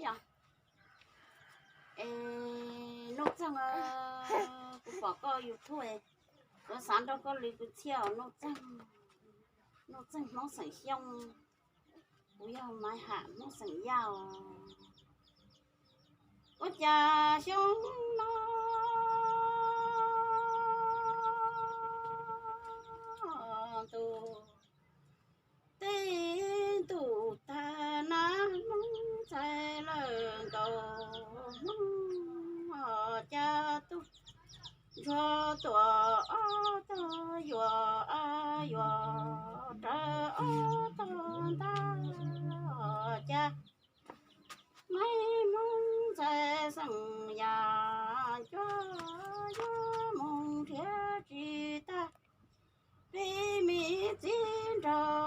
Es Nuj Txeeg, kuv pom koj YouTube, kuv xav nrog koj li kwv txhiaj os Nuj Txeeg. Nuj Txeeg Hmoob xeem Xyooj, kuv yog Maiv Ham Hmoob xeem Yaj os. Ua cas xyoo no ntuj teb ntuj tag na, Hmoob ntxhais lawv nkaus Hmoob, ua cas tub ntsuag tuaj ob tog yuav, yuav rawv ob tog ntag, ua cas Maiv Hmoob ntxhais xeem Yaj cuab yuav mus nrhiav tsis tag, peb me txiv nraug